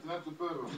Náà tó fẹ́ràn.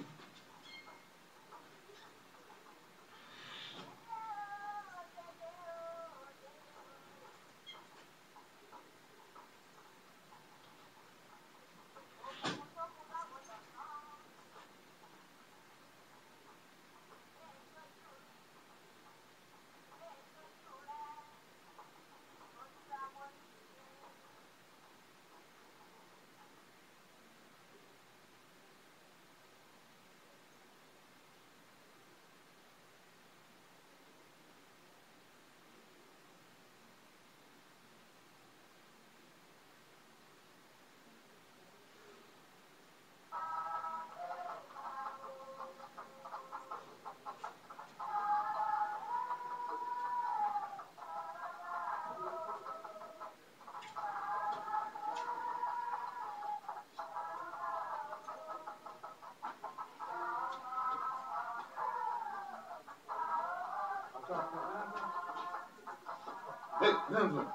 Hey, Nelson.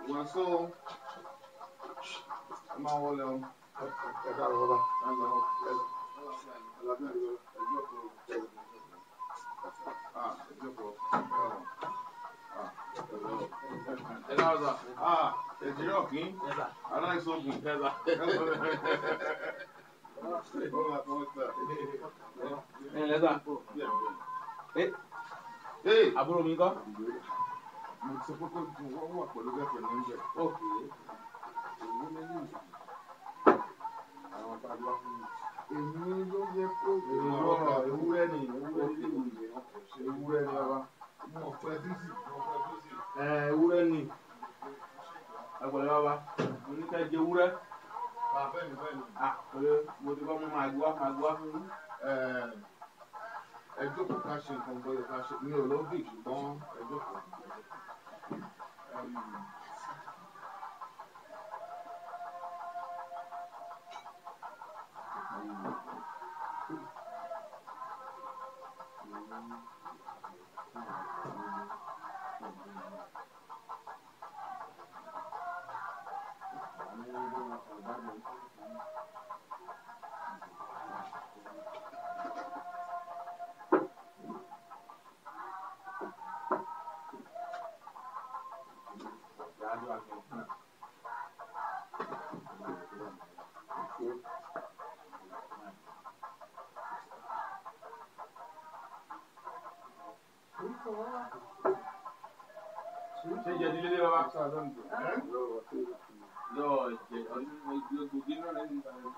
Wàásù ẹ máa wọlé o. Ẹ káàárọ̀ bàbá. Ẹ káàárọ̀ sà. Èjìrì ọ̀kín. Aláìsógun. Ẹ ǹlẹ́ sà. Àbúrò mi ńkọ́? Mo ti sọ pé kó wọ́n wà pẹ̀lú gẹ́fẹ̀ ní oúnjẹ. Ok. Àwọn tá a lọ fún mi. Èmi ló yẹ kó. Èrò ewúrẹ́ ni ewúrẹ́ ni ewúrẹ́ ni bàbá. Mo fẹ́ sísì. Mo fẹ́ sísì. Ẹ ewúrẹ́ ni. Ẹ pẹ̀lẹ́ bàbá. Mo ní ká jẹ ewúrẹ́. Bẹ́ẹ̀ni bẹ́ẹ̀ni. Pẹ̀lẹ́ mo ti kọ́ mú màá gbé wá màá gbé wá fún yín. Ẹ jókòó ká ṣe nǹkan gbọ́dọ̀ ká ṣe. Mi ò lọ́bì ṣùgbọ́n ẹ jókòó. Ṣé jẹ dílé lé bàbá? Yọ jẹ ọdún gbòógì náà lẹ́yìn ìgbà yẹn.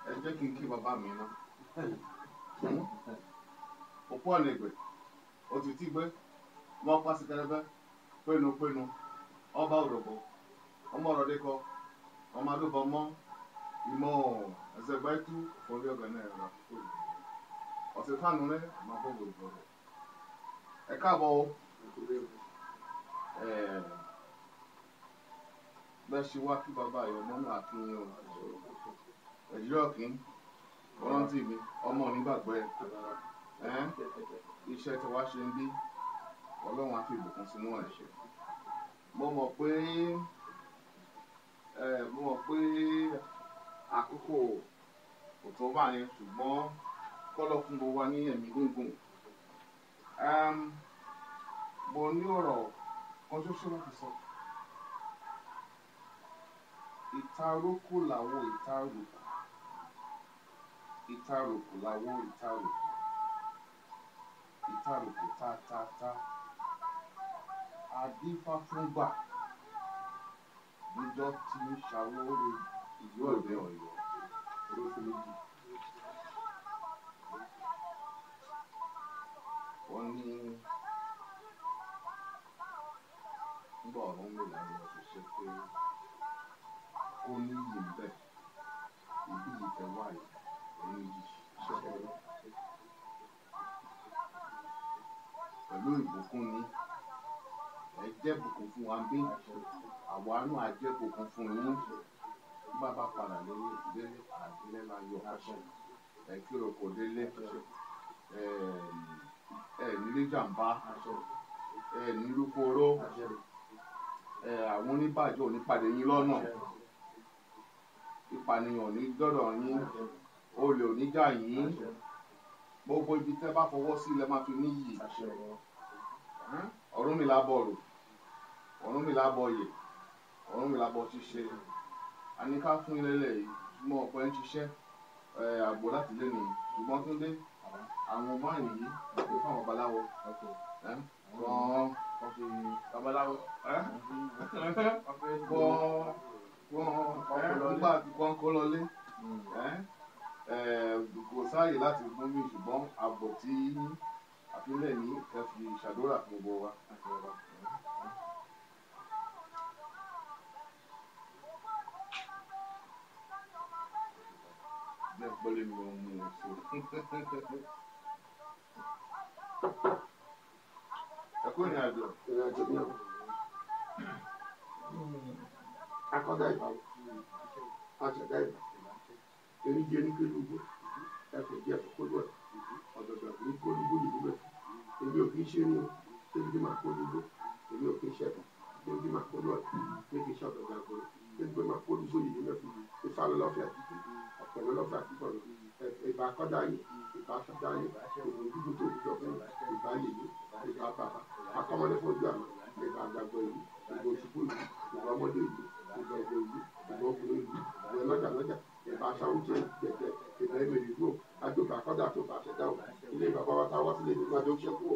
Ẹ jẹ́ kí n kí bàbá mi ná. Òpó ọ̀nà ìgbẹ́, òtítí gbé, wọ́n pa sí kẹrẹbẹ́, pénu pénu, ọba òròbó, ọmọ ọ̀rọ̀ dékọ, ọmọ adúbọ̀ mọ́, ìmọ̀ ẹ̀sẹ̀gbẹ́ tú orí ọ̀gá náà rà ọ̀sẹ̀ fáànù rẹ̀ máa bọ̀ gbòòrò rẹ̀. Ẹ káàbọ̀ o. Bẹ́ẹ̀ ṣe wá kí bàbá ayọ̀ mọ́nú àkínyìn o. Ẹ̀jìrì ọ̀kín, ọlọ́ntì mi, ọmọ onígbàgbọ́ ẹ̀. Iṣẹ́ tí wàá ṣe ń bí, Ọlọ́run á fi ìbùkún sínú ẹ̀ ṣe. Mo mọ̀ pé àkókò kò tó báyẹn ṣùgbọ́n kọ́lọ́ fún gbogbo wa ní ẹ̀mí gúngùn. Mo ní ọ̀rọ̀ kan ṣoṣo láti sọ. Ìtarókò làwọ̀ ìtaròkò. Ìtaròkò làwọ̀ ìtaròkò. Ìtaròkò ta ta ta. Adífá fúngbà níjọ́ tí ń ṣàwórí ìlú òde Ọ̀yọ́. Wọ́n ní bá Ọ̀rúnmìlà lọ ṣiṣẹ́ pé kó níyì ń bẹ̀ ibi yìí tẹ wá yìí ẹni yìí pẹ̀lú ìbùkún ni ẹ jẹ́ bùkún fún wa bí àwa náà á jẹ́ bùkún fún yín nígbà bá padà lélẹ̀ délé àdélé láyọ̀ ẹ kírò kò délé ẹ ẹ nílé jàǹbá ẹ nílùkóró ẹ àwọn oníbàjẹ́ ò ní pàdé yín lọ́nà ìpànìyàn ò ní dọ́dọ̀ yín olè ò ní jà yín gbogbo ibi tẹ́ bá fọwọ́ sí lẹ máa fi níyì Ọ̀rúnmìlà bọ̀rù Ọ̀rúnmìlà bọ̀yè Ọ̀rúnmìlà bọ̀ ṣíṣe àníká fún ilé lẹ̀ yìí ṣùgbọ́n ọ̀pẹ ń ṣiṣẹ́ àgbo láti lé nìyí ṣùgbọ́n Túndé àwọn báyìí yìí kò fún àwọn babaláwo gan Babaláwo. gan nígbà tí wọ́n kó lọlé kò sáàyè láti fún mi ṣùgbọ́n àbọ̀ tí àfilẹ̀ ní ẹ fi ṣàdúrà fún gbogbo wa. Jẹ́ pẹ́lú mi ò mú un so. Ẹ kú ìrìn àjò. Ìrìn àjò ní ọ̀hún. Akọ́dá ìbá o, aṣẹ̀dá ìbá, erin jẹ́ ní kélúgbó, ẹ̀fẹ̀ jẹ́ ẹ̀fẹ̀ kólú ẹ̀, ọ̀dọ̀dọ̀ ní kólúgbó yìí níbẹ̀. Èmi ò kì í ṣe ní o, débi tí màá kólúgbó, èmi ò kì í ṣẹ̀fẹ̀, débi tí màá kólú ẹ̀, débi tí ṣọ̀dọ̀dọ̀ àgbọ̀rọ̀, débi tí màá kólúgbó yìí níbẹ̀. Ifá lọ lọ́fẹ̀ẹ́ àtijọ́, ọ̀pẹ̀ lọ lọ́fẹ̀ẹ́ àtijọ́ ìbá akọ́dá yìí, ìbá aṣọ́dá yìí, ògùn dúdú tó gbúdọ̀ fún ìbá yèyé, ìbá bàbá, akọ́mọlé fojú àná, ìbá àgbàgbọ́ ìlú, ìbá òṣùpọ̀ ìlú, ìbá ọmọdé ìlú, ìbá ọgbọ ìlú, ìbá ọkùnrin ìlú, ìbá lọ́jà lọ́jà, ìbá aṣáwùjẹ jẹjẹ, ìbá ẹ̀mẹ̀rẹ̀ ìlú, àjọba akọ́dá tó bá ṣẹ̀dá o, ilé bàbá wa táwa sílé ní ìgbàjọ ṣẹ́kù o,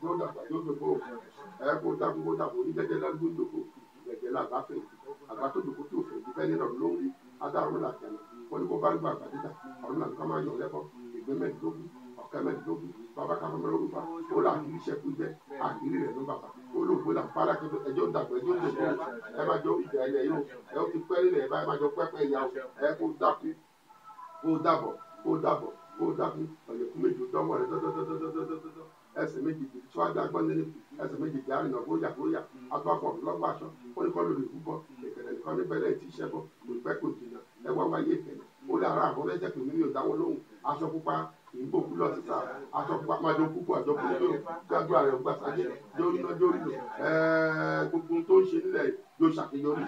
yóò dàgbà yóò dògbò o, ẹ kó dákú kó dàbò oníjẹjẹ lálùgbò ń dògbò, ìgbẹ̀jẹ̀ làgbà fẹ̀yìntì, àgbà tó dògbò tó fẹ̀yìntì fẹ́ nínú ló ń rí, adarun làjànà, wọ́n ní kó bá gbà àgbà dídà, ọ̀run làǹkà ká máa yọ̀ lẹ́kọ̀ọ́, ìgbé mẹ́ẹ̀ẹ́dógún, ọ̀kẹ́ mẹ́ẹ̀ẹ́dógún, bàbá ká fọmọ lórúkọ, ó là kiri sẹ́kù jẹ́, àkiri rẹ̀ ló bàbá, ó ló gbó là ń pálá kí ẹjọ́ ń dàgbà ẹjọ́ ń dògbò, ẹ máa jọ ìjà ilẹ̀ yìí o, ẹ ó ti pẹ́ nílẹ̀ ẹ bá ẹ máa jọ pẹ́pẹ́ ìyá o, ẹ kó dákú, kó dàbọ̀, kó dàbọ̀, kó dákú, ọ̀yẹ̀kú méjì dánwọ́ rẹ dọ́dọ́dọ́dọ́dọ́dọ́dọ́, ẹsẹ̀ méjèèjì tí wàá dá gbọ́n nínú ẹsẹ̀ méjèèjì àrìnà bóyá bóyá agbáfọ̀ lọ́gbà aṣọ ó ní kọ́ lórí ìbúbọ ìkẹ̀lẹ̀ nìkan níbẹ̀ lẹ́yìn tí iṣẹ́ bọ́ kò pẹ́ kò jìnnà ẹ wá wáyé ìkẹ̀lẹ̀ ó lé ara àwọn ẹlẹ́jẹ̀ pé mímí ò dáwọ́ lóhùn aṣọ pupa ìgbòkú lọ sísà aṣọ pupa máa jọ púpọ̀ àjọ púpọ̀ gbàdúrà rẹ̀ gbà sáyé lórí náà lórí lò gbogbo tó ń ṣe nílẹ̀ yóò ṣàṣeyọrí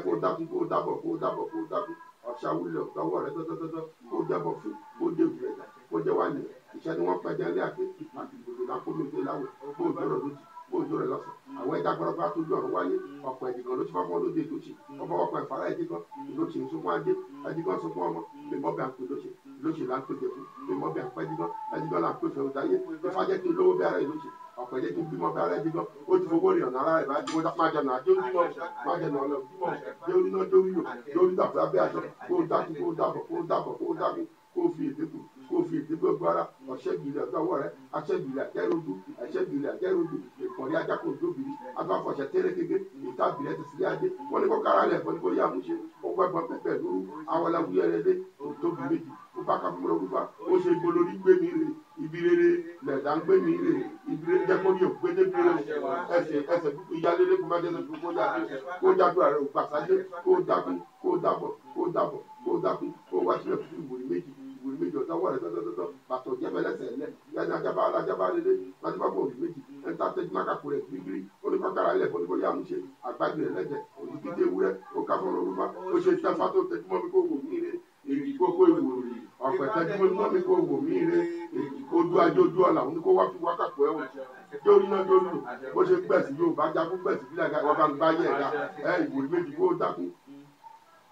kó dákun kó dábọ̀ kó dábọ̀ kó dákun ọ̀ṣà wúlò lọ́wọ́ rẹ̀ dọ́dọ́dọ́dọ́ kó jábọ̀ fún kó dé ìrẹ̀ kó jẹ́ wá nìyẹn iṣẹ́ ni wọ́n pẹja ilé àti àti gbogbo náà kó lóde láwẹ̀ kó òjò rẹ̀ lójì kó òjò rẹ̀ lọ́sàn àwọn ẹja gbọ́dọ̀ tó ju ọ̀run wáyé ọ̀pọ̀ ẹ̀dìgàn ló ti fọ́fọ́ lóde ìlóṣì ọ̀pọ̀ ọ̀pọ̀ ìfara ẹ̀dìgàn ìlóṣì ń sunkún ajé ẹ̀dìgàn sunkún ọmọ mímọ́ bí àpè lóṣì ìlóṣì là ń pè jẹ̀fún mímọ́ bí àpè ẹ̀dìgàn ẹ̀dìgàn là ń pè fẹ́ òdáyé ìfàjẹ́ kí lówó bí ara ìlóṣì ọ̀pọ̀ ẹ̀jẹ̀ kí n bímọ bí ara ẹ̀dìgàn ó ti fowó rìn ọ̀nà ara rẹ̀ báyìí má jẹ̀nà àjẹ́ onímọ̀ má jẹ̀nà ọ̀nà bímọ jẹ́ oníná jẹ́ orílò jẹ́ onídàbọ̀ lábẹ́ aṣọ kó dákú kó dàbọ̀ kó dàbọ̀ kó dákú kó fi ìdínkù kó fi ìdínkù gbogbo ara ọ̀ṣẹ́gbìlì ọ̀dọ́wọ́ rẹ aṣẹ́gbìlì àjẹròdú aṣẹ́gbìlì àjẹròdú ìkọ̀rí ajáko òdòbìrì agbáfọ̀ṣẹ tẹ́rẹ́gẹ́gẹ́ ìtàbílẹ̀ ti sílé ajé wọ́n ní kó kára lẹ̀ fọ́n ní kó yá àmúṣe ó gbàgbọ́ pẹ̀pẹ̀ lóru awọláwúyẹrẹdẹ òtóbi méjì ó bá káfíńmọ́ lórúkọ ó ṣe ibo lórí gbé mi rè ibi rere lẹ̀dá ń gbé mi rè ibi rere jẹ́ kó ní òkú gbé débi rere ẹsẹ̀ ẹsẹ̀ kúkú yálélé kó má jẹ́ sẹ́kù kó yá kó jágbó rẹ̀ ògbàsájé kó dákú kó dábọ̀ kó dábọ̀ kó dákú kó wá sílẹ̀ fún ìwòrì méjì ìwòrì méjì ọ̀dọ́wọ́ rẹ̀ tọ́tọ́tọ́tọ́ bàtọ̀ jẹ́fẹ́lẹ́sẹ̀ lẹ̀ yájá jábá alájábá lélẹ̀ lájúbá kò rí méjì ẹ̀ńtà tẹ́júmákàkù rẹ̀ gírígírí ó ní kọ́kàrà ilẹ̀ fún oníkóyà àmúṣe àgbájú rẹ̀ lẹ́jẹ̀ òdìgídé ewúrẹ́ ó ká fún olúfa ó ṣe tẹ́fà tó tẹ́júmọ́ mi kó wò mí re èyí kókó ìwòrì ọ̀pẹ̀ tẹ́júmọ́ mi kó wò mí re èyí ojú ajé ojú ọ̀la òun ni kó wá fi wákàkù ẹ̀ wò jórí náà jórí lò bó ṣe gbẹ̀sì yóò bá jagun gbẹ̀sì bílẹ̀ wọ́n bá ń gbá yẹ̀ ẹ̀dá ẹ̀ ìwòrì méjì kó dákun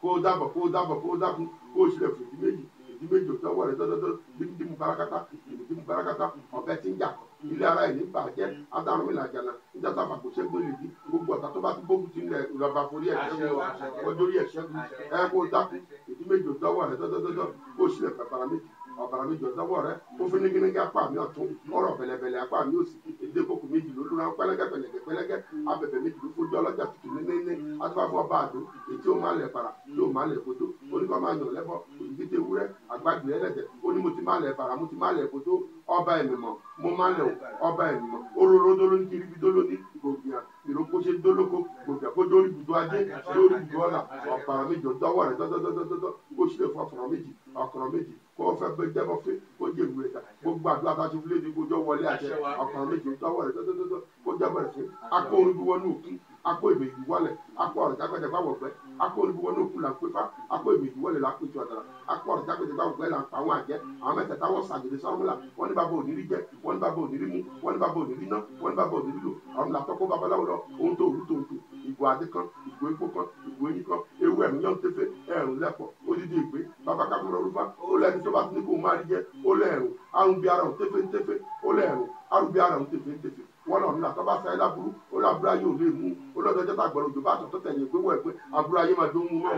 kó dábọ̀ kó dábọ̀ kó dákun kó sílẹ̀ fún ìdí méjì ìdí méjì òtọ́wọ́ rẹ̀ dọ́dọ́dọ́ dídímù barakata ìdímù barakata ọ̀bẹ tí ń jà ilé ara ẹ̀ ní bàjẹ́ adarun mi làjànà níjàtà fàkó ṣẹ́gun lè di gbogbo ọ̀tá tó bá ti gbógun ti ń lẹ̀ lọ́ba forí ẹ̀ ṣẹ́gun ọjọ́rí ẹ̀ ṣẹ́gun ẹ kó dákun ìdí méjì òtọ́wọ́ rẹ̀ dọ́dọ́dọ́dọ́ kó sílẹ̀ pàpàrà méjì Ọ̀bàrà méjì ọ̀dọ́wọ́ rẹ ó fi nígínnígí apá mi ọ̀tún ọ̀rọ̀ bẹ̀lẹ̀bẹ̀lẹ̀ apá mi òsì èdè kòkò méjì ló lóra pẹ́lẹ́gẹ́ pẹ̀lẹ́gẹ́ pẹ́lẹ́gẹ́ abẹ̀bẹ̀ méjì ló fojú ọlọ́jà tutù níníní adúbà fún ọba àdó ètí ó máa lẹ̀ para yóò máa lẹ̀ kodo oníkọ́ máa yàn lẹ́bọ̀ òjìgídé ewúrẹ́ àgbàgbé ẹlẹ́dẹ̀ ó ní mo ti máa lẹ̀ para mo ti máa lẹ̀ kodo ọba ẹ̀mìmọ̀ mo máa lẹ̀ o ọba ẹ̀mìmọ̀ oróró dóló ní kiri dóló ní gbòógìyà ìrókò ṣe dólóko gbòógìyà kó dórí ibùdó ajé dórí ibùdó ọ̀la ọ̀bàrà méjì ọ̀dọ́wọ́ rẹ̀ dọ́dọ́dọ́dọ́dọ́ kó sílẹ̀ fún ọkọ̀rọ̀ méjì ọkọ̀rọ̀ méjì kó fẹ́ bẹ jẹ́bọ́ fẹ́ kó jẹ́ ìwé ẹ̀dá gbogbo àdúrà tá a ti fi léde kó jọ wọlé àṣẹ ọkọ̀rọ̀ méjì ọ̀dọ́wọ́ rẹ̀ dọ́dọ́dọ́dọ́ kó jẹ́bọ́ rẹ̀ fẹ́ akó orin wọnú òkun akó ìbèjì wọlẹ̀ akó ọ̀rọ̀ jágbẹ́jẹgbà wọ̀gbẹ́ akó orin wọnú òkun là ń pè fá akó ìbèjì wọlẹ̀ là ń pè tu àdàrà akó ọ̀rọ̀ jágbẹ́jẹgbà wọ̀gbẹ́ là ń pa àwọn àjẹ́ àwọn mẹ́tẹ̀ẹ̀ta wọ́n sàgèdè sọ́rùmùlà wọ́n ní bàbá òní rí jẹ wọ́n ní bàbá òní rí mu wọ́n ní bàbá òní rí ná wọ́n ní bàbá òní rí lò ọ̀run làtọ́kọ́ babaláwo lọ ohun tó rú tòun tó ìgò adé kan ìgò epo kan ìgò eyín kan ewu ẹ̀rù yán tẹ́fẹ́ ẹ̀rù lẹ́pọ̀ odidi ìgbé bàbá kákúrọ̀ rúfa ó lẹ́ni tó bá ti ní kó máa rí jẹ ó lẹ́ẹ̀rù àrùn bí ara òun tẹ́fẹ́ tẹ́fẹ́ ó lẹ́ẹ̀rù àrùn bí ara òun tẹ́fẹ́ tẹ́fẹ́ wọ́n lọ nígbà tó bá sáyé láburú ó láburú ayé ò lè mú ó lọ́dọ̀ jẹ́ta gbọ́dọ̀ òjò bá tọ̀tọ̀ tẹ̀yìn pé wọ́n ẹ̀ pé aburú ayé máa dún mú mọ́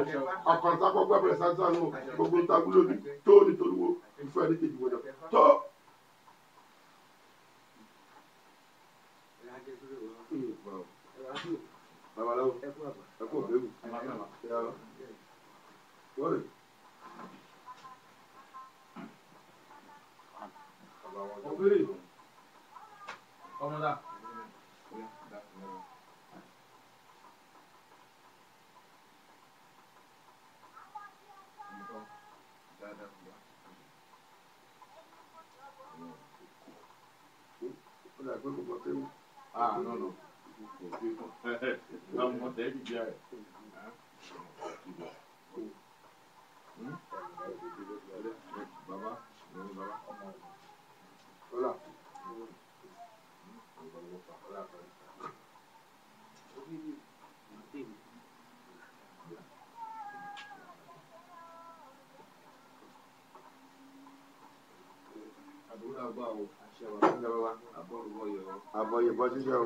ọkàn sákọ́ gbẹ́bẹ̀rẹ̀ sáńsán nù gbogbo ń tagbú lónìí tó nítorí wo ìfẹ́ ní kejì wọ̀nyọ̀ tó. Babaláwo ẹ kú òbẹ́wù wọ́n rè. Òbèrè ọmọdà. Ó dà pé kò mọ kéwù. Ah, no, no. Ọmọ tẹ́ jíjẹ rẹ̀. Bàbá, bàbá. Hola. Àdúrà gbà o. Àbọ̀rùbọ̀ yẹ o. Àbọ̀yè bọ́ jíjẹ o.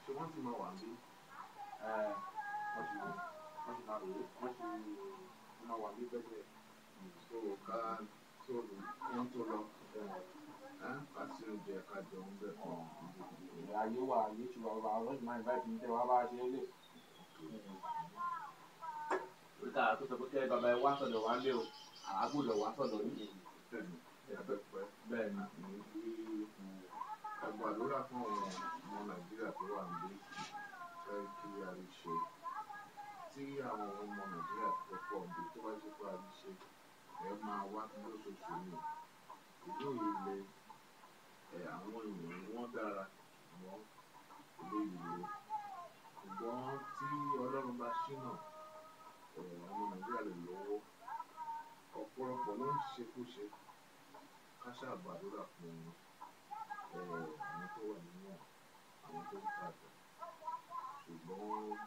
Ṣé wọ́n ti máa wà níbí? So ká tó wọ́n tó lọ. Ká sí oúnjẹ ká jẹun bẹ́ẹ̀ kan. Ayé wà ayé tí wà bàbá wọ́n sì máa invite mi tẹ́ wá bá a ṣe é lè. Oríta tó sọ pé kẹ́ bàbá ẹ wá sọ̀dọ̀ wá lé o, àá gbọ́dọ̀ wá sọ̀dọ̀ yìí. Bẹ́ẹ̀ ni, ẹ gbàdúrà fún àwọn ọmọ Nàìjíríà tó wà níbí fẹ́ kí a rí ṣe. Tí àwọn ọmọ Nàìjíríà tó pọ̀ níbí tó bá ṣe pé a rí ṣe, ẹ máa wá lóṣooṣù ni. Ìlú yìí le, ẹ àwọn èèyàn wọ́n dára ṣùgbọ́n ìlú yìí le. Ṣùgbọ́n tí Ọlọ́run bá ṣínà, ẹ ọmọ Nàìjíríà lè lówó. Ọ̀pọ̀lọpọ̀ ló ń ṣekúṣe. Ká ṣáà gbàdúrà fún wọn. Ẹ àwọn tó wà nínú àwọn tó ń tajà. Ṣùgbọ́n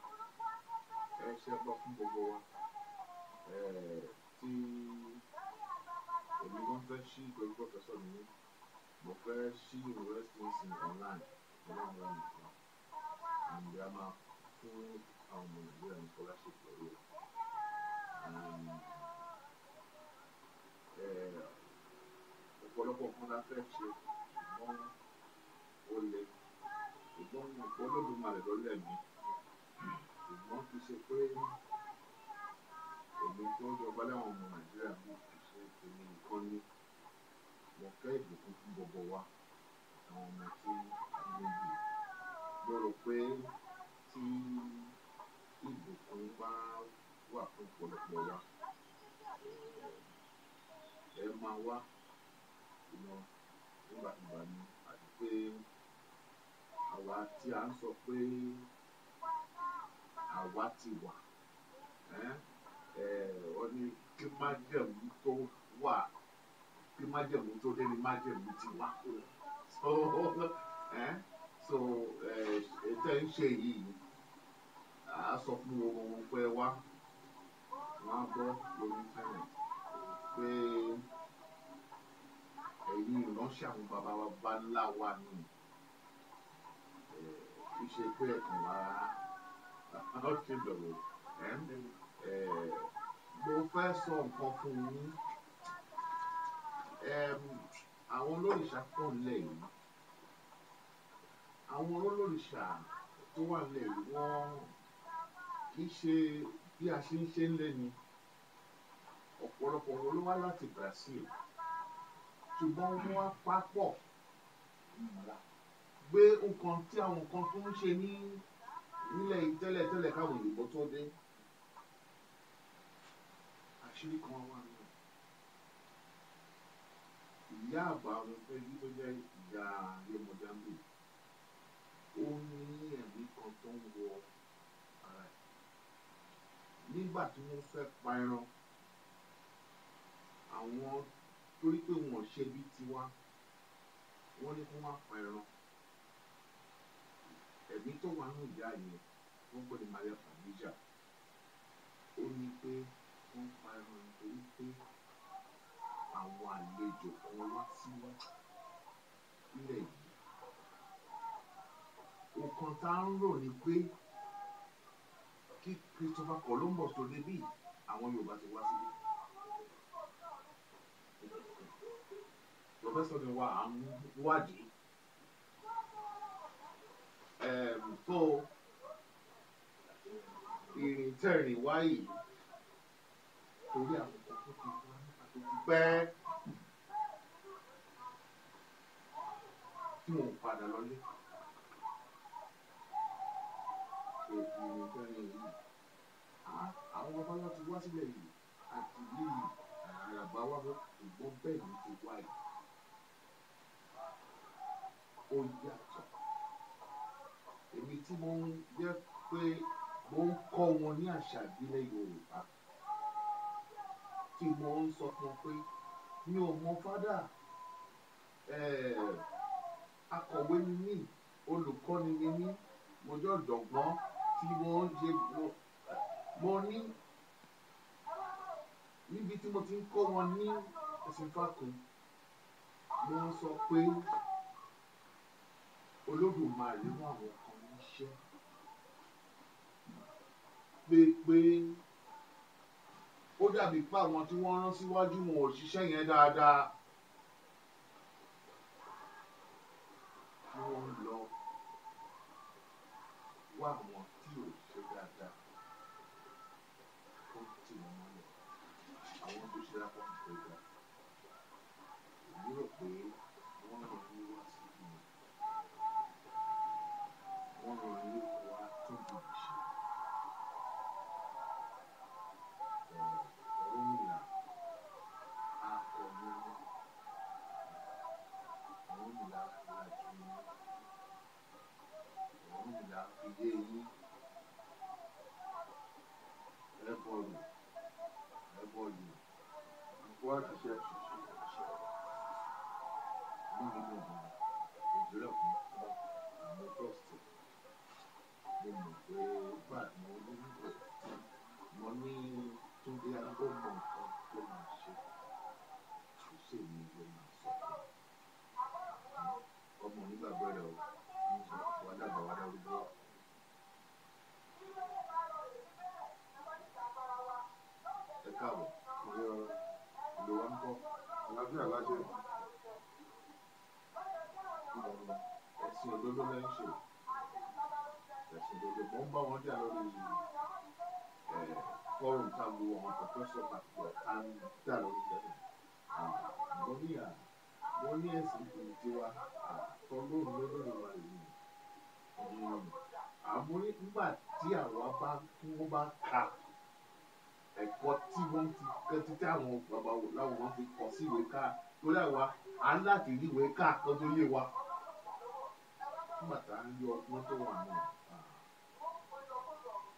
ẹ ṣe bọ́ fún gbogbo wa. Ẹ tí èmi gan fẹ́ ṣí pẹ̀lú pọfẹ́sọ̀ mi, mo fẹ́ ṣí university nsìn online pẹ̀lú àwọn ọmọ nìkan. And a máa fún àwọn ọmọ Nàìjíríà ní scholarship lórí ẹ̀. Ẹ ọ̀pọ̀lọpọ̀ nǹkan la fẹ́ ṣe ṣùgbọ́n ó le. Ṣùgbọ́n mo mọ̀ pé Olódùmarè ló lẹ̀mí. Ṣùgbọ́n kì í ṣe pé èmi tó ń jọba láwọn ọmọ Nàìjíríà bí kì í ṣe èmi nìkan ni. Mo fẹ́ ìbùkún fún gbogbo wa àtàwọn ọmọ tí a bí níbí. Mo rò pé tí ìbùkún bá wà fún ọ̀pọ̀lọpọ̀ wa, ẹ máa wá lọ nígbàkigbà ni àti pé àwa tí a ń sọ pé àwa ti wà. Ó ní kí májẹ̀mú tó wà, kí májẹ̀mú tó dé ni májẹ̀mú ti wà. So, so tẹ́ ń ṣe yìí, à á sọ fún gbogbo wọn pé wá, wọ́n á gbọ́ lórí internet pé Ẹ̀yin ìránṣẹ́ àwọn bàbá wa bá ńlá wa ni. Kì í ṣe pé ẹ̀kàn wá ṣe bẹ̀rù. Mo fẹ́ sọ nǹkan fún yín. Àwọn olórìṣà pọ̀ nílẹ̀ yìí. Àwọn olórìṣà tó wà nílẹ̀ yìí wọ́n kì í ṣe bí a ṣe ń ṣe ń lé ni. Ọ̀pọ̀lọpọ̀ wọn ló wá láti Brazil, ṣùgbọ́n wọ́n wá papọ̀ gbé nǹkan tí àwọn nǹkan tó ń ṣe ní nílẹ̀ yìí tẹ́lẹ̀tẹ́lẹ̀ káwọn òyìnbó tó dé. Àṣírí kan wà nù. Ìyá àgbà ọmọ fẹ́ yí tó jẹ́ ìyá Yemọja-ń-bì, ó ní ẹ̀mí kan tó ń wọ ara ẹ̀. Nígbà tí wọ́n fẹ́ pa ẹran, àwọn torí pé wọn ò ṣe bí tiwa, wọ́n ní kí wọ́n pa ẹran. Ẹ̀mí tó wà nínú ìyá yẹn, wọ́n pè ní Maria Fàdíjà, ó ní pé wọ́n pa ẹran nítorí pé àwọn àlejò kan wá sí ilẹ̀ yìí. Nǹkan tá ń rò ni pé kí Christopher Columbus tó débí, àwọn Yorùbá ti wá síbí. Professor ni wa à ń wádìí. So ìrìn tẹ̀rìn wá yìí torí àwọn nǹkan tó ti wá nípa tó ti pẹ́ tí wọn ò padà lọlé. Ìrìn tẹ̀rìn yìí, àwọn baba ńlá ti wá sílẹ̀ yìí àti bí àràbà wá bọ́, ṣùgbọ́n bẹ́ẹ̀ ni ti wá yìí. Ó yàtọ̀. Èmi tí mo ń jẹ́ pé mo ń kọ́ wọn ní àṣà ìbílẹ̀ Yorùbá, tí mo ń sọ fún wọn pé mi ò mọ fádà, akọ̀wé ni mí, olùkọ́ni ni mí, mo jẹ́ ọ̀jọ̀gbọ́n tí mo ń ṣe mo ní níbi tí mo ti ń kọ́ wọn ní ẹ̀sìn Fákun, mo ń sọ pé Olódùmarè rán àwọn kan níṣẹ́ pé ó dàbí pé àwọn tí wọ́n rán síwájú wọn ò ṣiṣẹ́ yẹn dáadáa. Kí wọ́n lọ wá àwọn tí ò ṣe dáadáa kó tì wọ́n mọ́lẹ̀. Àwọn tó ṣe dáadáa kò ṣe dáadáa. Èmi rò pé wọ́n rán yín wá síbí ni. Wọ́n rán yín wá tún bìbì ṣe. Ọ̀rúnmìlà akọni ni. Ọ̀rúnmìlà lajú yín. Ọ̀rúnmìlà fi yé yín. Ẹ bọ̀rù, ẹ bọ̀yè. Àpò àṣìṣe. Inú mi dùn gan-an. Òjòrò fún àwọn trust. Mo mọ̀ pé gbà mo ní mo ní Túndé ó mọ nǹkan tó máa ṣe. Kò sí èmi ló máa sọ fún un. Ọmọ onígbàgbọ́ rẹ̀ o, wà dàgbà wà darúgbó. Ẹ káàbọ̀, ìlú wa ń kọ́. Àlàáfíà láṣẹ. Ẹ̀sìn òdodo lẹ́ ń ṣe. Ẹ̀sìn òdodo. Mo ń bá wọn jà lórí fọ́ọ̀rùm tá a wo àwọn pọ̀fẹ́sọ̀ àti tá a ń jà lórí tẹ́lẹ̀. Mo ní à mo ní ẹ̀sìn tiwa àtọ́lóhùn lódò wa yìí. Àmọ́ nígbà tí àwa bá tí wọ́n bá ka ẹ̀kọ́ tí wọ́n ti kẹ́ títí àwọn bàbá wò láwọn wọn ti kọ sí ìwé ká torí àwa à ń láti rí ìwé ká kan tó yé wa. Nígbà tá a ń yọ ọgbọ́n tó wà náà,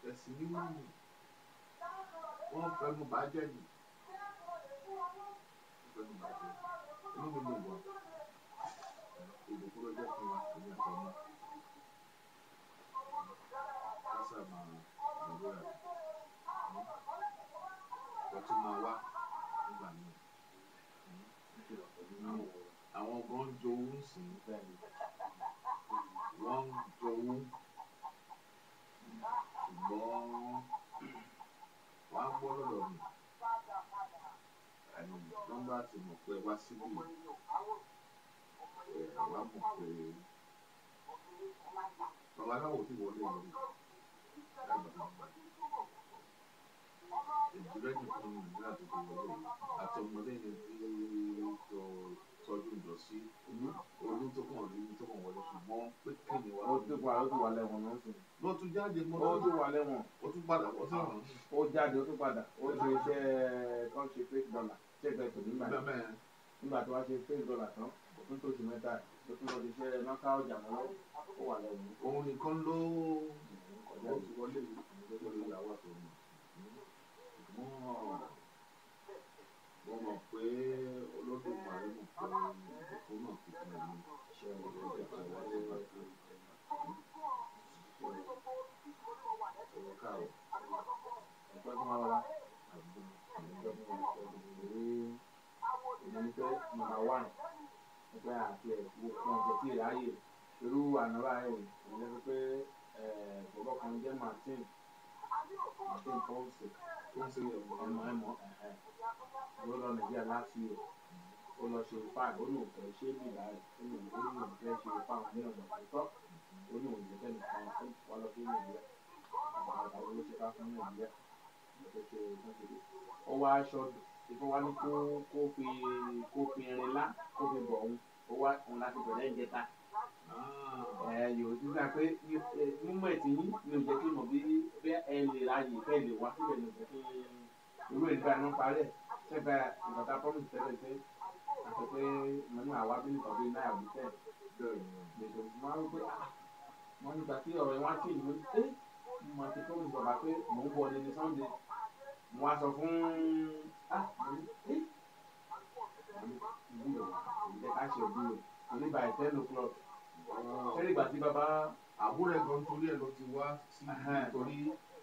ẹ̀sìn mímọ́ ni wọ́n fẹnu bàjẹ́ ni. Wọ́n fẹnu bàjẹ́. Inú mi dùn gan. Ìbùkún ló jẹ́ fún wa, èmi àtọmọ. Ká sáà máa gbàdúrà. Ẹ tún máa wá nígbà míì. Àwọn gan jowú ń sìn, Bẹ́ẹ̀ni. Wọ́n ń jowú, ṣùgbọ́n wọ́n á gbọ́ lọ́dọ̀ mi. Ẹnu nọ́mbà ti mọ̀ pé wá síbí, ẹ̀ wá mọ̀ pé babaláwo ti wọlé lórí lágbàlagbà. Ìdílé nìkan ní Nàìjíríà tó ti wọlé àti ọmọdé ni tí tó tọ́jú ìjọ sí olú tó kàn rí tó kàn wọlé, ṣùgbọ́n pé kí ni wá. Ó ti wà lẹ́wọ̀n náà sí. Ló tún jáde mọ́. Ó ti wà lẹ́wọ̀n. Ó tún padà wọ́n sọ̀rọ̀. Ó jáde, ó tún padà. Ó ṣe iṣẹ́ kan, ṣe fake dollar ṣẹ́gbẹ́ tòní gbà yẹn. Bẹ́ẹ̀. Nígbà tó wá ṣe fake dollar tán, ó tún tó oṣù 3 ló tún lọ ṣiṣẹ́ nọ́ká ọjà mọ́ lọ́wọ́. Ó wà lẹ́wọ̀n. Òun nìkan ló Kọjá. Ó ti wọlé lórí ìyàwó àtọmọ, ṣùgbọ́n mo mọ̀ pé Olódùmarè mọ̀ pé ìbùkún náà ti fún mi. Ṣe Olódùmarè wọlé bá owó káàrọ̀. Ẹ̀pẹ́ fún wa wá. Àbúrò. Ẹ̀pẹ́ fún wa torí èmi ní pé number one ẹgbẹ́ àti ẹ̀kú wọn jẹ́ tí ìráyè irú àná báyìí. Èmi lè sọ pé bọ̀bọ̀ kan jẹ́ Martin Paulson. Tó ń ṣe ẹ̀wọ̀n. Ẹmọ ẹmọ ẹ̀hẹ́ ló lọ Nàìjíríà láti ẹ̀ ó lọ ṣe ifá. Ó ní òun fẹ́ ṣe é bìlà ẹ̀, ó ní òun fẹ́ ṣe ifá ní ọ̀nà tó tọ́. Ó ní òun jẹ́ kẹ́nìkan ó wá lọ sí Nàìjíríà. Àwọn àwọn ló ṣe ká fún Nàìjíríà ló fẹ́ ṣe tó ṣe dé. Ó wá aṣọ ìfọ́ wá ní kó fi irin lá kó fi bọ̀ òun. Ó wá òun láti bẹ̀rẹ̀ ìjẹta ẹ yòó ti sá pé mímú ẹ̀ tí yín mi ò jẹ́ kí n mọ̀ bí bí ẹ lè ráàyè kẹ́ ẹ lè wá síbẹ̀ ní ò jẹ́ kí irú ìgbà náà parí ẹ̀ sẹ́gbà ìgbà tá a promise tẹ́lẹ̀ pé àti pé mo ní àwa bí nìkan bíi náírà bíi ten gbèsè. Mo máa ń pé, ah, mo nígbà tí ọ̀rọ̀ yẹn wá sí ìlú ẹ́, mo máa ti promise bàbá pé mò ń bọ̀ ní Sunday. Mo wá sọ fún, ah, mo ní ẹ́, mo ní ìwúlò ìjẹ́ ká ṣe òbí o ní by 10 o'clock. Ṣé ìgbà tí bàbá Àbúrò ẹ̀ gan torí ẹ̀ ló ti wá sí, torí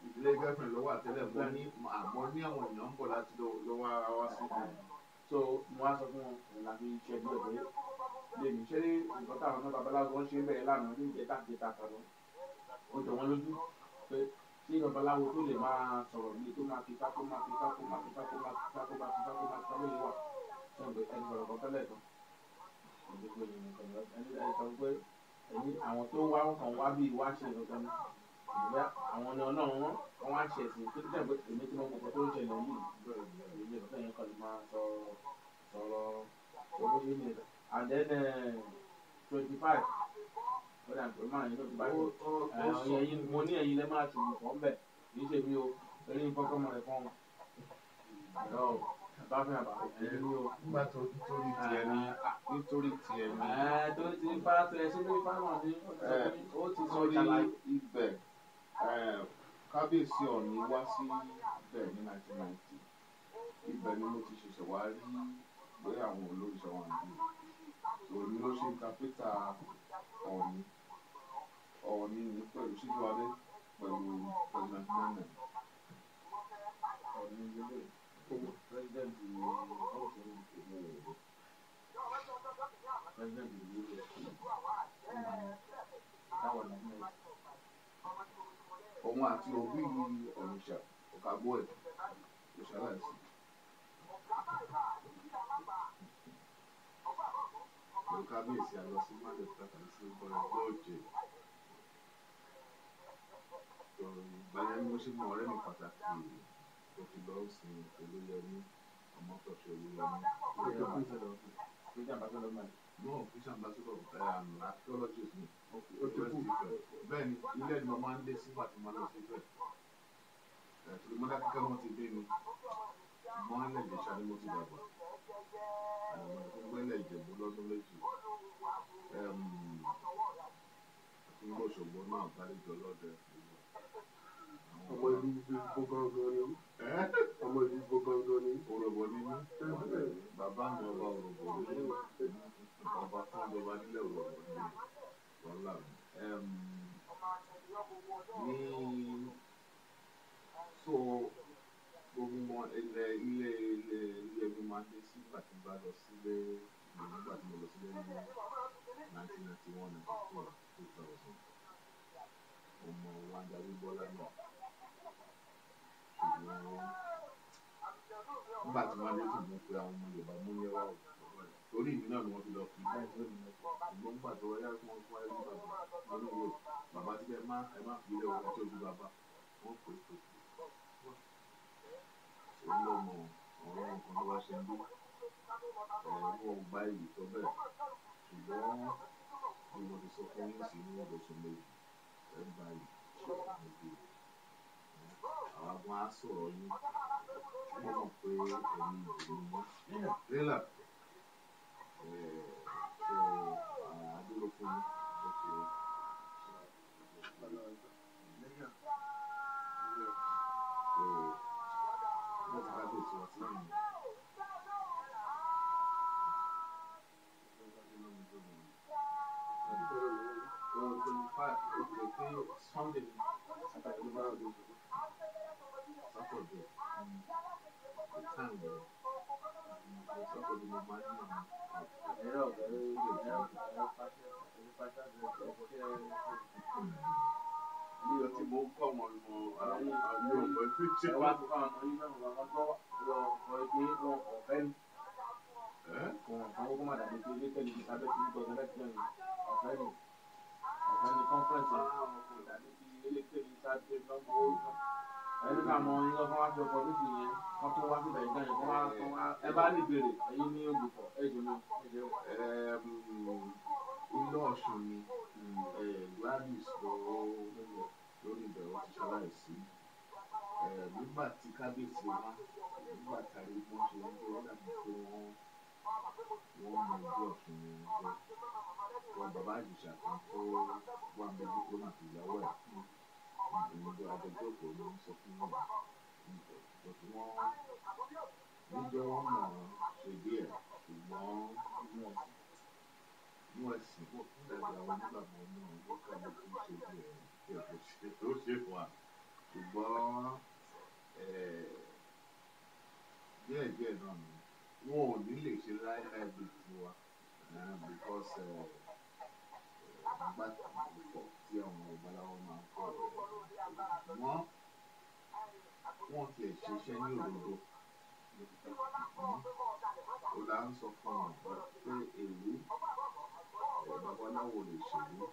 ìdílé girlfriend lọ́wọ́ àtẹ́lẹ̀. Mo ní àmọ́ ní àwọn èèyàn ń bọ̀ láti lọ wá wá sí ibi. So mo wá sọ fún wọn, òun la fi ṣẹ́jú ẹ̀ pé lèmi ṣé nǹkan táwọn náà babaláwo ń ṣe ń bẹ̀rẹ̀ lánàá ní ìjẹta ìjẹta kan lọ, ó jọ wọ́n lójú pé ṣé babaláwo tó lè máa sọ̀rọ̀ bíi tó máa fi fá, kó máa fi fá, kó máa fi fá, kó máa fi fá, kó máa fi fá, kó máa fi fá lóye wà. Ṣé ń pè ẹni sọ̀rọ̀ kan tẹ́lẹ̀ kan ìdíkò yìí nìkan ẹni ẹni sọ pé ẹni àwọn tó wá wọn kàn wá bíi wá ṣe nǹkan ní ìgbà àwọn ni Ọlọ́run wọn wọn wá ṣe ẹ̀sìn tó tẹ̀ pé èmi tí mo mọ̀ nǹkan tó ń ṣẹlẹ̀ yìí èmi ìfẹ́ yẹn kàn lè máa sọ sọ̀rọ̀ owó ṣe ní ẹ̀dá. And then 25, ó dà pé máa yín ló ti bá yín ẹ̀yin. Mo ní ẹ̀yin lẹ́ máa ṣùgbọ́n kàn bẹ̀ kì í ṣe mi o, torí fọ́kànmọ́ rẹ̀ fọ́n ẹ̀rọ bá fẹ́ àbá ẹ̀yin ní o. Nígbà tó nítorí tiẹ̀ ní, nítorí tiẹ̀ ní. Ẹ̀ tó ti bá tó ẹ ṣe lórí fáwọn ní ó ti sọ Torí ìṣàlàyé. Ibẹ̀ kábíyèsí Ọ̀ọ̀ni wá sí ibẹ̀ ní 1990. Ibẹ̀ ni mo ti ṣẹ̀ṣẹ̀ wá rí pé àwọn olóríṣà wà níbí. So èmi ló ṣe interpreter Ọ̀ọ̀ni. Ọ̀ọ̀ni ní pẹ̀lú Síjúwadé pẹ̀lú President Nene. Ọ̀ọ̀ni ilé president ọ̀sẹ̀ president ìlú táwọn Nàìjíríà. Òun àti òbí Ọ̀nìṣà Ọ̀kàgbọ́ ẹ̀ ló ṣaláìsí. Pẹ̀lú kábíyèsí a lọ sí Mádẹ́ta sí Bọ́ọ̀jẹ̀. Ìgbà yẹn ni mo ṣe mọ ọ̀rẹ́ mi pàtàkì tó ti lọ sin, Olúyẹmí Ọmọtọ́ṣọ Olúyẹmí. Christian ambassador man. No, Christian ambassador, archaeologist ni. Ó ti kú. Bẹ́ẹ̀ ni, ilé ni mo máa ń dé sígbà tí mo máa lọ sí Ifẹ̀. Torí Mọ́dákẹ́kẹ́ wọn ti bí mi. Ṣùgbọ́n ilẹ̀ Ìjẹ̀ṣà ni mo ti dàgbà. Mo gbé ilẹ̀ Ìjẹ̀bú lọ́dún 2. Àti ń gbọ́ Òṣogbo náà gbàlejò ọlọ́dẹ. Ọmọ ìlú Igbó gangan ni. Ọmọ ìlú Igbó gangan ni. Òròbó ni mí. Bàbá mi ọba Òròbó ni. Ọba tó ń jọba nílẹ̀ Òròbó ni. Wàhálà mi. Ní so gbogbo wọn ilẹ̀ ilé ilé ilé mi máa ń dé sígbà tí n bá lọ sílé. Nígbà tí mo lọ sílé ní 1991, 92, 2000, mo mọ Wáńdà Bíbọ́lá náà. Ṣùgbọ́n nígbà tí wọ́n dé tí mo pe àwọn ọmọ Yorùbá mú ní ẹwà òkú torí ìlú náà ni wọ́n fi lọ kí báyìí lónìí náà. Ṣùgbọ́n nígbà tó wáyé kí wọ́n fún wáyé nígbà tó wọ́n ní wo bàbá tí ẹ má fi ilé ẹ tọ́jú bàbá wọ́n pè é pè é. Òun ló mọ ọ̀rọ̀ nǹkan tó bá ṣe ń bí ẹ̀ wọ́n gba iyì tó bẹ́ẹ̀. Ṣùgbọ́n bí mo ti sọ fún yín sí ní oṣù méjì ẹ gba iyì méjì. Àwọn agbọn á sọ̀rọ̀ yín, wọ́n mọ̀ pé ẹ̀yin ìlú ni yín. Rélà so àdúró fún yín bó ṣe so bó ti kábíyèsí wa sí nìyẹn. 25, okay, pé Sunday ni Saturday ló bá dé. Saturday, the time yẹn Saturday mo máa ń ní àwọn Ẹ̀rọ ẹ̀rọ ẹ̀rọ ẹ̀rọ pàṣẹ ẹ̀rọ pàṣẹ ẹ̀rọ ní ọtí mo ń kọ́ wọn mọ àwọn àmì òfin tí ṣe ẹ wá sọ fún àwọn ọmọ yìí náà wọn gbọ́ wọn kọ pé wọn ọ̀fẹ́ ni kò wọ́n sanwó kó má dàbí pé ilé tẹ̀lé ní sábẹ́ tí gbọ́dọ̀ láti jẹun ọ̀fẹ́ ni ọ̀fẹ́ ni conference yẹn kò dàbí ti ilé tẹ̀lé ní sábẹ́ lọ́gbọ́ ẹni ká mọ yín lọ́kàn wá fi ọkọ̀ lóṣù yẹn wọ́n tó wá síbẹ̀ ìgbà yẹn kó wá tó wá ẹ bá lè béèrè ẹ̀yin ní ògbùfọ̀ ẹ jù mí ẹ jẹ́ Ilé Ọ̀ṣun ni Gladys ló lórí ìbẹ̀rù ti ṣaláìsí. Nígbà tí kábíyèsí wá, nígbà tàrí wọ́n ṣe ń gbé ó dàbí pé wọ́n mọ ìlú Ọ̀ṣun yẹn jẹ́. Wọn bàbá Ìjẹ̀ṣà kan tó wà méjì tó náà ti ìyàwó ẹ̀ ìgbìmọ̀ àjọjókòó ló ń sọ fún wọn. But wọ́n níjọ́ wọ́n mọ̀ ọ́n ṣe díẹ̀, ṣùgbọ́n inú ẹ̀sìn dàbí àwọn onígbàgbọ́ náà ló kà ló tún ṣe díẹ̀ díẹ̀ tó ṣe tó ṣe fún wa. Ṣùgbọ́n díẹ̀ díẹ̀ náà ni wọn ò ní lè ṣe láéláé bíi tiwa because nígbà tí tí àwọn babaláwo máa ń kọ́ ẹ̀ wọ́n tiẹ̀ ṣiṣẹ́ ní òdodo. Ó là ń sọ fún wọn pé èlú babaláwo lè ṣèlú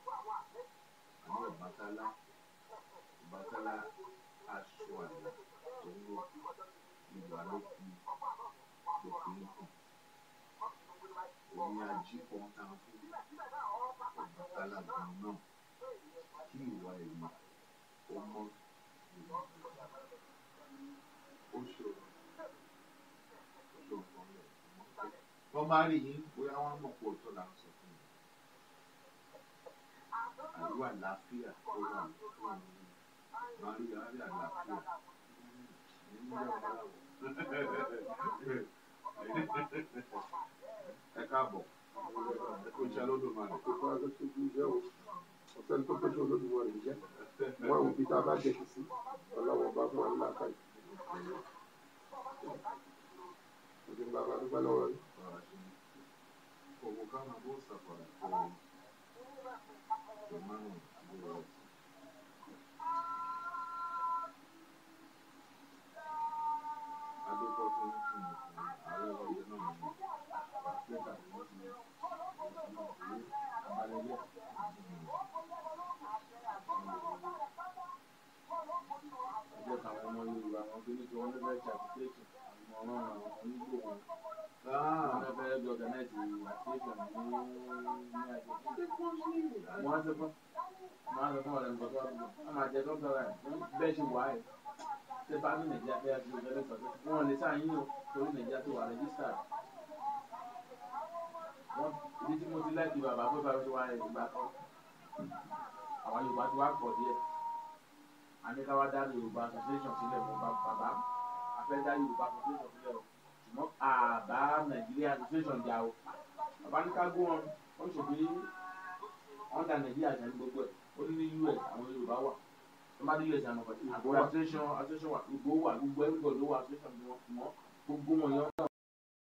àní Ọbàtálá. Ọbàtálá aṣọ àlà tó ń wọ̀ ìwà ló fi ń hàn. Òun ni ajípọn tá a fún Ọbàtálá gan náà kí ìwà èèyàn ó mọ́ ó ṣòro ó ṣòro kan lẹ̀. Wọ́n bá rí yín bóyá wọ́n mọ̀ pé òótọ́ là ń sọ fún yín. Àlú àlàáfíà tó wà fún wọn rí àárí àlàáfíà nínú babaláwo. Ẹ káàbọ̀, ẹ kú iṣẹ́ Olódùmarè. Ìfọ̀ aṣojú iṣẹ́ o, ọ̀sẹ̀ tó pẹ́jọ́ Olódùmarè jẹ́. Wọ́n ò bí tá a bá jẹ sí, ọlọ́wọ́ bá fún wa ńlá káyì. Òjò ń bàbá dúpẹ́ lọ́wọ́ yìí. Owó káwọn bó sàfàrà tó tó márùn-ún ló rẹ̀ sí. Adékọ́ tó ń fún mi fún ààrẹ ọjọ́ náà ní Áfíríkà ni wọ́n ti abalẹ̀ díẹ̀. Ẹjọ́ táwọn ọmọ Yorùbá wọn tó ní kí wọ́n fẹ́ ṣe association àwọn ọmọ àwọn onígbò wọn. Wọ́n fẹ́ organize association ní àjọ. Wọ́n á sọ fún wọ́n á sọ fún ọ̀rẹ́ nǹkan tó wà lóko. Wọ́n máa jẹ dọ́kítà rẹ̀ bẹ́ẹ̀ ṣe wà ẹ̀. Ṣé bá ní Nàìjíríà fẹ́ àti organize association? Wọ́n lè sáà yín o torí Nàìjíríà tó wà registered. Wọ́n ibi tí mo ti láìkí bàbá pé bàbá ti wá ẹ̀ ìgbà kan. Àwọn Yorùbá ti wá pọ̀ díẹ̀. A ní ká wá dá Yorùbá association sílẹ̀ fún bàbá. A fẹ́ dá Yorùbá association sílẹ̀ o. Ṣùgbọ́n àbá Nàìjíríà association jà o. Bàbá ní ká gún wọn. Ó ń ṣòfin under Nàìjíríà ṣe ní gbogbo ẹ̀. Ó ní ní US àwọn Yorùbá wà. Tó bá dé US àwọn ọkọ̀ association wà. Ìgbò wà gbogbo everybody ló wà association bí wọ́n. Ṣùgbọ́n gbogbo wọn yẹn